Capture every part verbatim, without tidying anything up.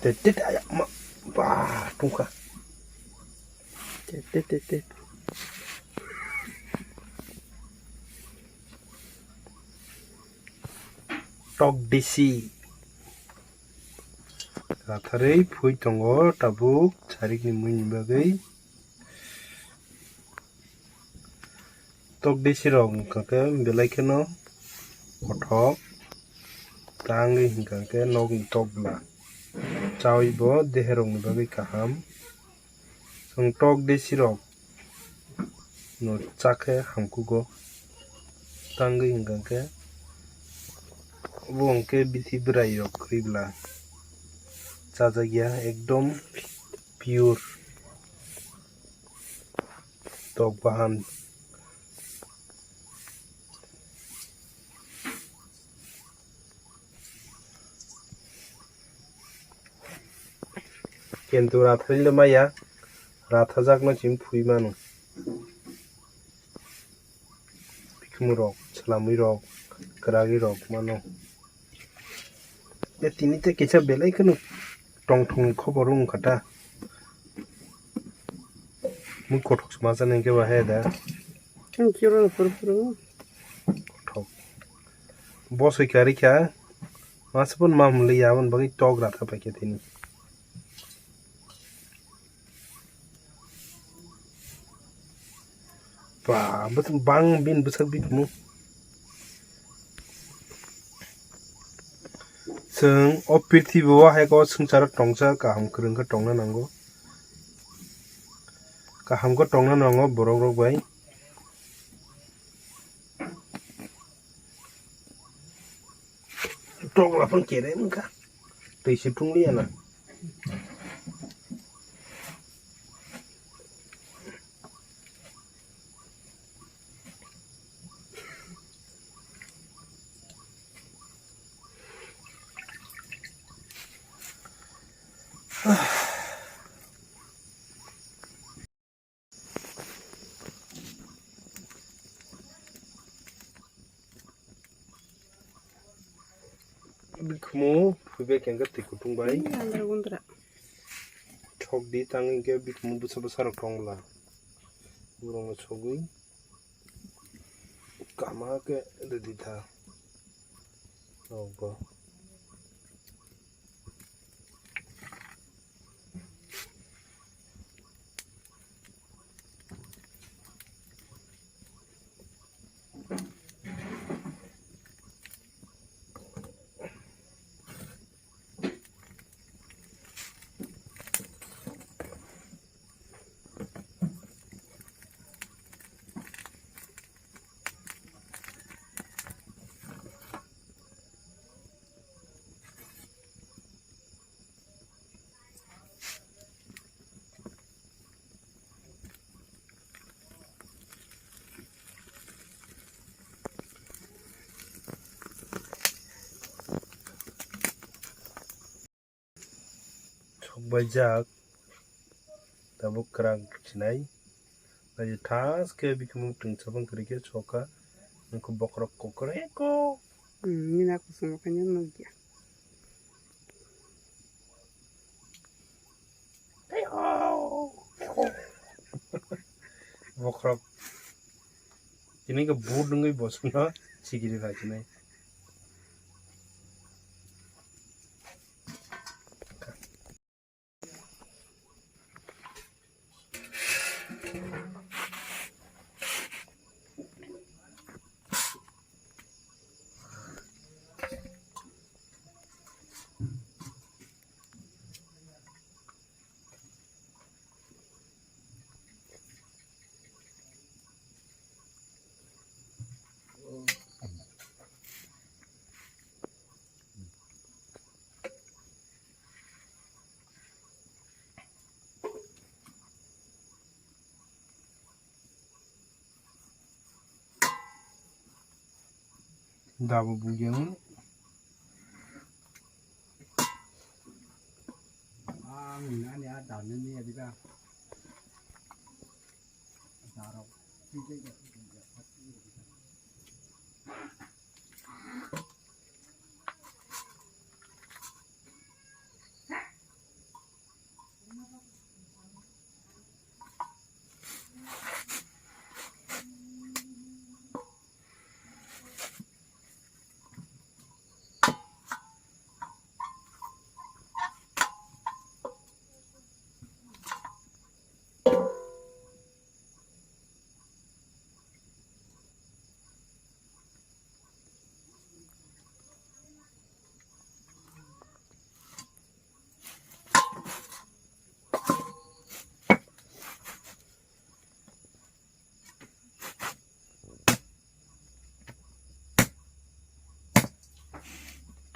Te, te, te, aya, ma, ba, tungkha. Te, te, te, te. Tok desi. Ratharwi phui tongo tabuk sarikni muini bagwi. Tok desi rok wngkha khe belai kheno kothok, tangwi hwnkha khe nokni tok bwla chawi bo deherokni bagwi kaham. Chwng tok desi rok no chakhe hamkugo, tangwi hwnkha khe obo hwnkhe bithi bwrai rok kwrwi bwla chajakya ekdom pure. Tok bahan. Kintu ratharwi le maya, rathajakno chini phui mano. Bikhumu rok, swlamwi rok, kwragwi rok mano. E tini tei kisa belai kheno tongthong khobor wngkha ta. Mui kothok sma chana hwnkhe ba he da. Ang kiro phuru phuru. Kothok. Bosoi kari kha. Masa pun mam le ya, aboni bagwi tok ratha pai khe tini. Ba, bwswk bang bini bwsak bikhumu. Chwng o prithibi o hai khe o swngcharo tongsa kaham kwrwng khe tongna nango. Kaham khe tongna nango borok rok bai. Tok la phang kere wngkha. Twi se thungliya na. Bikhumu phuibai khe hwnkhe twi kutung bai. Andra gundra. Thok di tang hwnkhe bikhumu bwsa bwsa rok tong bwla. Borokno sogwi kama khe rwdi tha. Rokbo. Sokbaijak tabuk kwrak sinai. Nai thas khe bikhumu twngsa bang kwrwi khe sokha. Nokho bokhorok kokreko. Hmm, nina kusung khe nukya. Bokhorok. Tini khe but nungwi bosongno sikiri phai sinai. Dabo bugyan. Ang nani a dal nani a diba. Darok.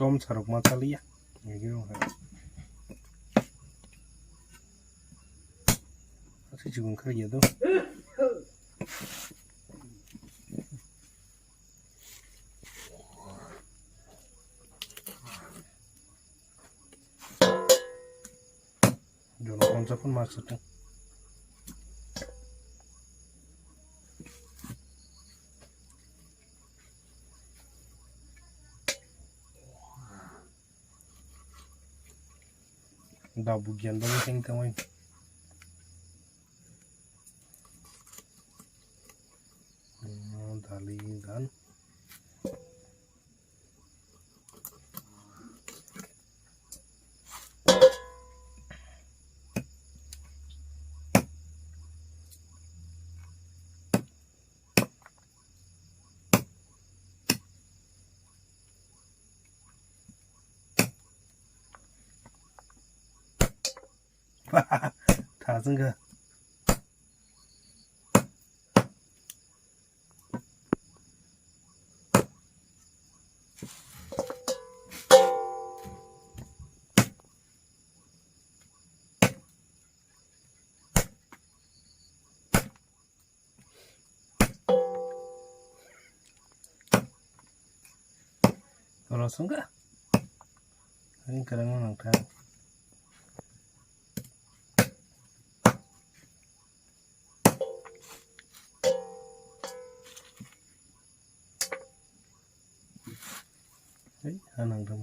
Tom sarok ma chaliya. Egi rong hai. Asi chikung kha ya do. Jono poncha phun mas chwtwng. Babu Gyan bagwi heng tangwi. Hmm, dali dan. Thasung kha. Oro sungkha. Ani kwrwngno nangkha. Hei, ha nangkha.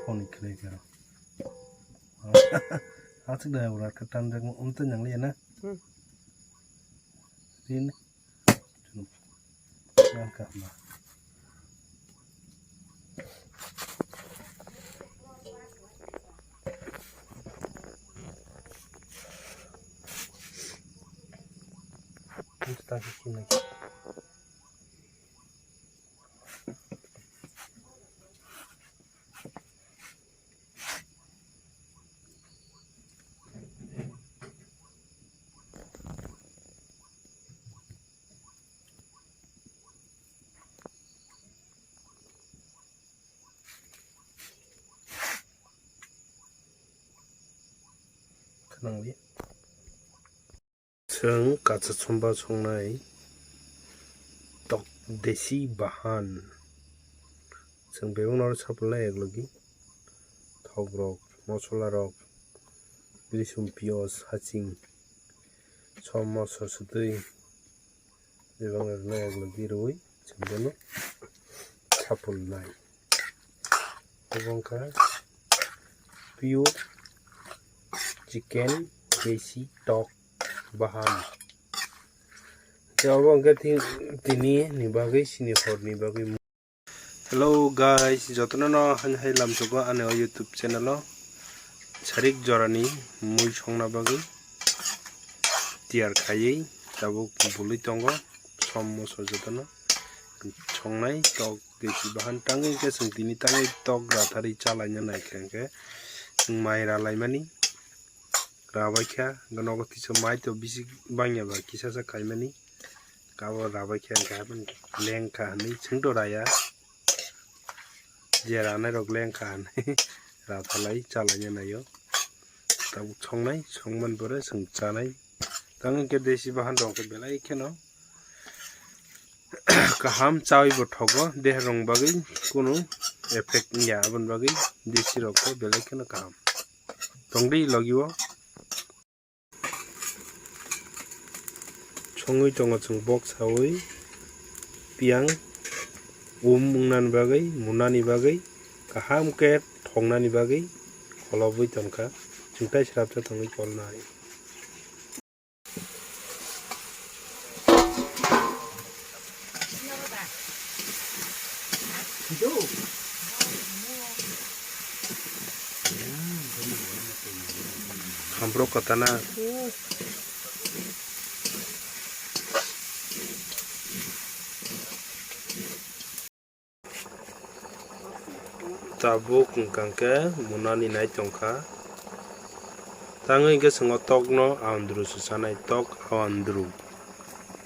Phone khlai kha. Aswk da ura ka tan jak um ta nang le na. Hmm. Rin. Nang ka ma. Khwnang di. Chwng kacha chumba songnai tok desi bahan. Chwng bebak no sapulnai eklogi. Thok rok, mosola rok, risum, piyaj, haching, som, moso, sutwi. Bebak no eklogi rwui chwng bono sapulnai. Obo wngkha pure chicken desi tok bahan. Tei obo hwnkhe thi-, tini ni bagwi, sini hor ni bagwi. Hello guys, jotono no hani hai lamsogo ani o YouTube channel o sarik jorani mui songna bagwi tiyar khaiwi tabuk bului tongo. Som moso jotono songnai tok desi bahan tangwi khe chwng tini tangwi tok ratharwi chalaina naikha hwnkhe chwng mai ralaimani. Rabaikha, hwnkhe nogo tisa mai to bisi bangya ba kisa sa khaimani. Abo rabaikha hwnkhe lengkha hinwi chwngto raya. Je ranai rok lengkha hinwi rathalai chalaina naio. Tabuk songnai, songmani pore chwng chanai. Tamo hwnkhe desi bahan rok khe belai kheno kaham chawi bo thogo, deha rong bagwi kunu effect wngya, aboni bagwi desi rok khe belai kheno kaham. Tongdi logi o. Songwi tongo chwng bok sawi piyang um wngnani bagwi, munani bagwi, kaham khe thoknani bagwi kholobwi tongkha. Chwng tai srapsa tongwi kolnai. Hambrok kwtana. Tabuk hwnkha khe munani nai tongkha. Tangwi hwnkhe chwng o tokno awandru swchanai, tok awandru.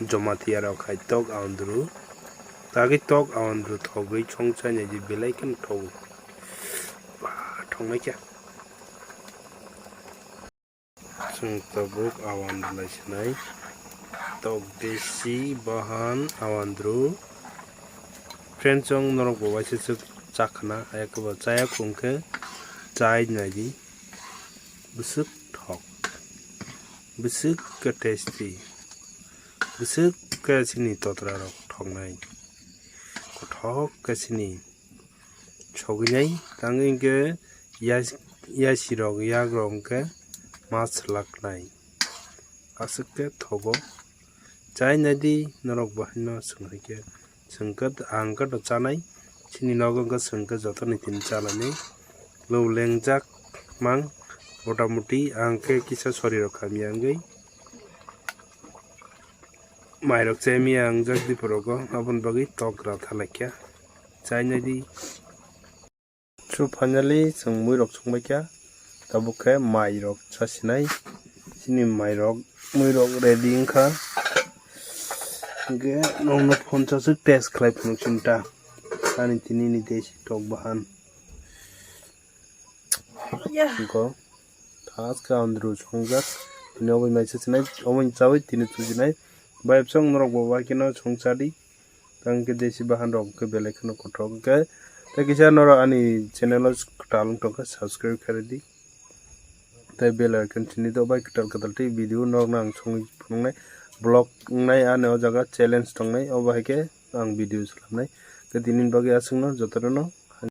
Jamatia rok hai tok awandru. Tagwi tok awandru thogwi chongchai naidi belai kheno thogo. Ba, thongnai khe. Chwng tabuk awandru lai sinai. Tok desi bahan awandru. Friend chong norok bo waisa swk chakhna, ayakhe bo chaya khung khe chai naidi. Bwswk thok. Bwswk khe tasty. Bwswk khe chini totra rok thoknai. Kothok khe chini sogwinai tangwi hwnkhe yas-, yasi rok yak rok hwnkhe ma swlaknai. Aswk khe thogo. Chai naidi norok bo haino chwng hai khe. Chwng khe ang khe to chanai. Chini nogo hwnkhe chwng khe jotono tini chanani. Lo lengjak mang. Motamoti ang khe kisa sori rok hamya wngwi. Mairok chemiya wngjak diporogo, aboni bagwi tok ra thalaikha. Chai naidi. So finally chwng muirok chongbaikha. Tabuk khe mairok chasinai. Chini mairok, muirok ready wngkha. Hwnkhe nokno phone chaswk test khlai phunuk sinta. Ani tini ni desi tok bahan. Hwnkhe thaskhe andru chongjak. Tini obo mai chasinai, omo chawi tini chujinai. Bai bwswk norok bo bai kheno chongchadi. Tang khe desi bahan rok khe belai kheno kothok khe. Tei kisa norok ani channel o kwtal wng tongkha, subscribe khe rwdi. Tei bell icon sini do bai kwtal kwtal tei video norok no ang songwi phunuknai. Vlog wngnai ani o jaga challenge tongnai, obo hai khe ang video swlamnai. Khe tini bagwi aswkno jotono